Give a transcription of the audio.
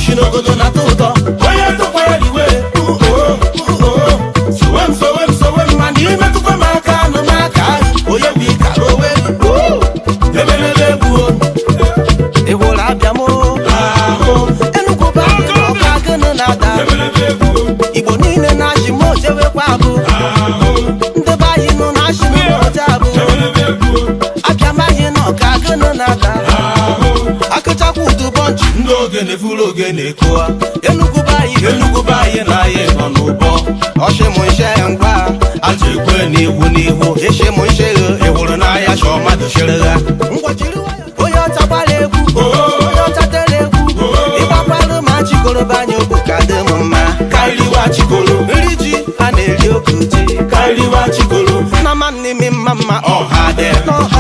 Oshi n'ogodo na-atọ ụtọ. Onye tụkwara iwe, sowe m, sowe m, sowe m, mana imetụkwa m aka anụ m aka onye bụ ịkara owe. Ebelebe egbuo. Ị hụrụ Abịa m? Ahụ. Enugwu bụ anyị na ọka gịnị na-ada. Ebelebe egbuo. Igbo niile na-achị m ojewekwa abụ. Ahụ. Ndị be anyị nọ na-achị m oje abụ. Ebelebe egbuo. Abịa m anyị na ọka gịnị na-ada. Ahụ. Akụchakwa udu bọnchị. Ndị ogene furu ogene kụa. Enugwu be anyị, Enugwu be anyị na anyị nọ n'ụbọ. Ọchị m nche ngwa. Aja ekwe n'ihu n'ihu. Ịchị m nche. Ị hụrụ n'ahịa chọọ mmadụ chịrị ha. Ngwa jiri nwayọ. Onye ọcha gbara egwu, onye ọcha tere egwu, ịgbakwarụ ma chikoroba anyị okwu ka dị m mma. Karịwa chikolo. Nri ji a na-eri oke ji. Karịwa chikolo. Nna ma n'ime mma mma. Ọha dị. N'ọha.